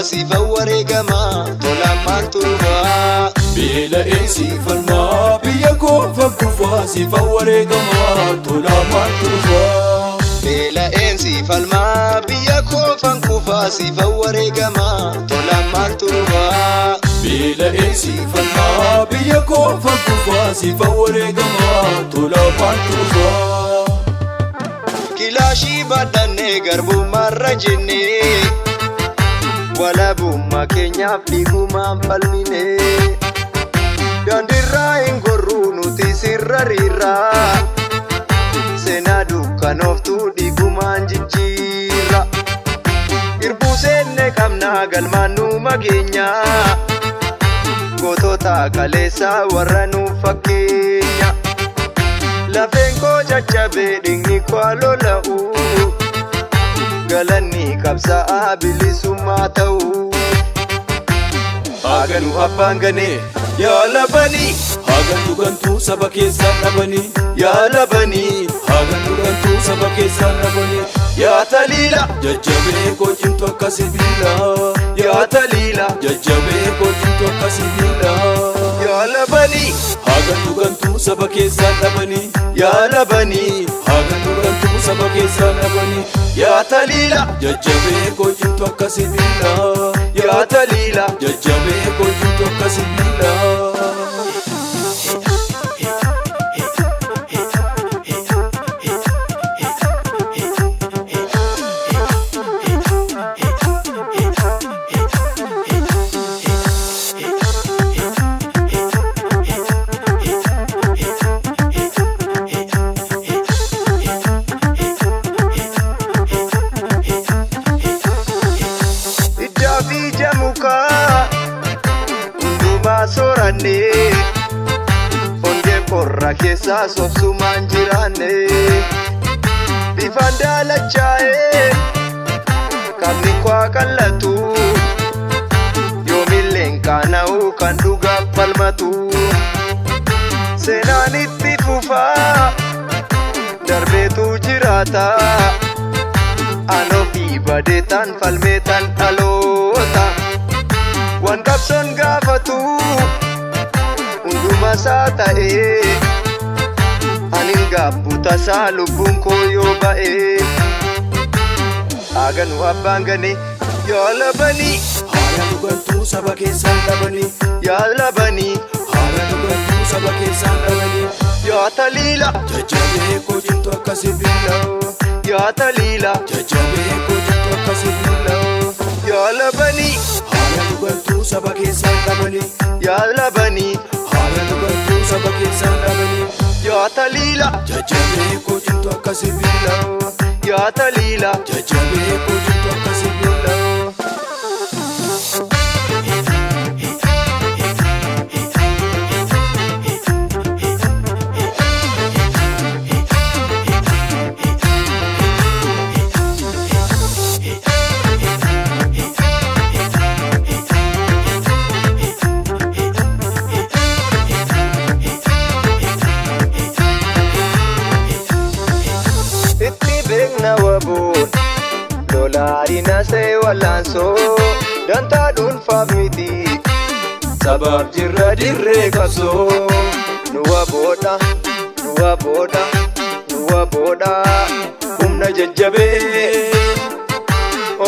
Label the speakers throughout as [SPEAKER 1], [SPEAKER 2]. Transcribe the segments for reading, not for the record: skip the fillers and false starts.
[SPEAKER 1] siifan wareegamaa tolaan maaltu dhufaa.
[SPEAKER 2] Beela'ee si falmaa biyya koo kufaa siifan wareegamaa tolaa maaltu dhufaa.
[SPEAKER 1] Beela'een si falmaa biyya koofan kufaa siifan wareegamaa tolaan maaltu dhufaa.
[SPEAKER 2] Beela'ee si falmaa biyya koo kufaa siifan wareegamaa tolaa maaltu dhufaa.
[SPEAKER 1] Kilaashii baadhannee garbummaarra jennee walabummaa keenyaaf dhiigumaan falmine. Daandiirraa hin gorruu nuti sirra riirraa seenaa dukkanooftuu dhiigumaan jijjiirra. Irbuu seenne qabnaa galmaan nu mageenyaa gootota kaleessaa warra nuuf fakkeenya. Lafeen koo caccabee dhiigni koo lola'u galanni qabsaa'aa bilisummaa ta'u. Haganuu abbaan ganee yaa labanii
[SPEAKER 2] Hagantu gantuu saba keessaan dhabanii
[SPEAKER 1] yaa labanii
[SPEAKER 2] Hagantu gantuu saba keessaan dhabanii
[SPEAKER 1] yaa taliila
[SPEAKER 2] Jajjabee koo cimtu akka sibiilaa
[SPEAKER 1] yaa taliila
[SPEAKER 2] Jajjabee koo cimtu akka sibiilaa
[SPEAKER 1] yaa labanii
[SPEAKER 2] Hagantu gantuu saba keessaan dhabanii
[SPEAKER 1] yaa labanii
[SPEAKER 2] Hagantu gantuu saba keessaan dhabanii
[SPEAKER 1] yaa taliila
[SPEAKER 2] Jajjabee koo cimtu akka sibiilaa
[SPEAKER 1] yaa taliila.
[SPEAKER 2] Jajjabee koo cimtu akka sibiilaa.
[SPEAKER 1] Iddaa fi ija mukaa hundumaa soorannee hongee qorra keessaa sobsumaan jiraanne bifaan daalachaa'ee qabni koo qallatu yoomilleen qaana'uu kan dhugaaf falmatu seenaan itti fufaa darbeetu jiraata. Anoo fi badeetaan falmeetaan dhaloota waan qabsoon gaafatu hunduma isaa ta'ee anin gaabbu tasaa lubbuun koo yoo ba'ee. Haganuu abbaan ganee yaa labanii
[SPEAKER 2] Haala gantuu saba keessaan dhabanii
[SPEAKER 1] yaa labanii
[SPEAKER 2] Haala gantuu saba keessaan dhabanii
[SPEAKER 1] yaa taliila
[SPEAKER 2] Jajjabee koo cimtu akka sibiilaa
[SPEAKER 1] yaa taliila
[SPEAKER 2] Jajjabee koo cimtu akka sibiilaa
[SPEAKER 1] yaa labanii
[SPEAKER 2] Haala gantuu saba keessaan dhabanii
[SPEAKER 1] yaa labanii
[SPEAKER 2] Haala gantuu saba keessaan dhabanii
[SPEAKER 1] yaa taliila
[SPEAKER 2] Jajjabee koo cimtu akka sibiilaa
[SPEAKER 1] yaa taliila.
[SPEAKER 2] Jajjabee koo cimtu akka sibiilaa.
[SPEAKER 1] Itti beekna wabuun lolaadhina see wallaansoo dantaa dhuunfaaf miti sabaaf jirra dirree qabsoo nu waboodha nu waboodha nu waboodha humna jajjabee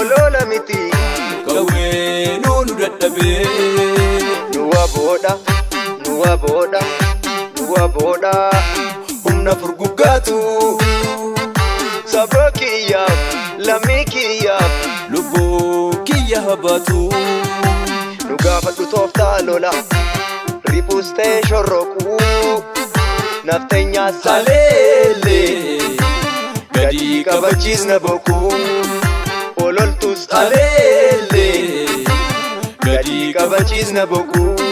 [SPEAKER 1] oloola miti
[SPEAKER 2] Qawwee nuunu dadhabee
[SPEAKER 1] nu waboodha nu waboodha nu waboodha
[SPEAKER 2] humna furguggaatu
[SPEAKER 1] saba kiyyaaf lammii kiyyaaf
[SPEAKER 2] lubbuu kiyya habaatu.
[SPEAKER 1] Nu gaafadhu tooftaa lola riphus ta'e shorroquu nafteenyaa
[SPEAKER 2] Haleelee gadi
[SPEAKER 1] kabachiisna bokkuu ololtus
[SPEAKER 2] Haleelee gadi
[SPEAKER 1] kabachiisna bokkuu.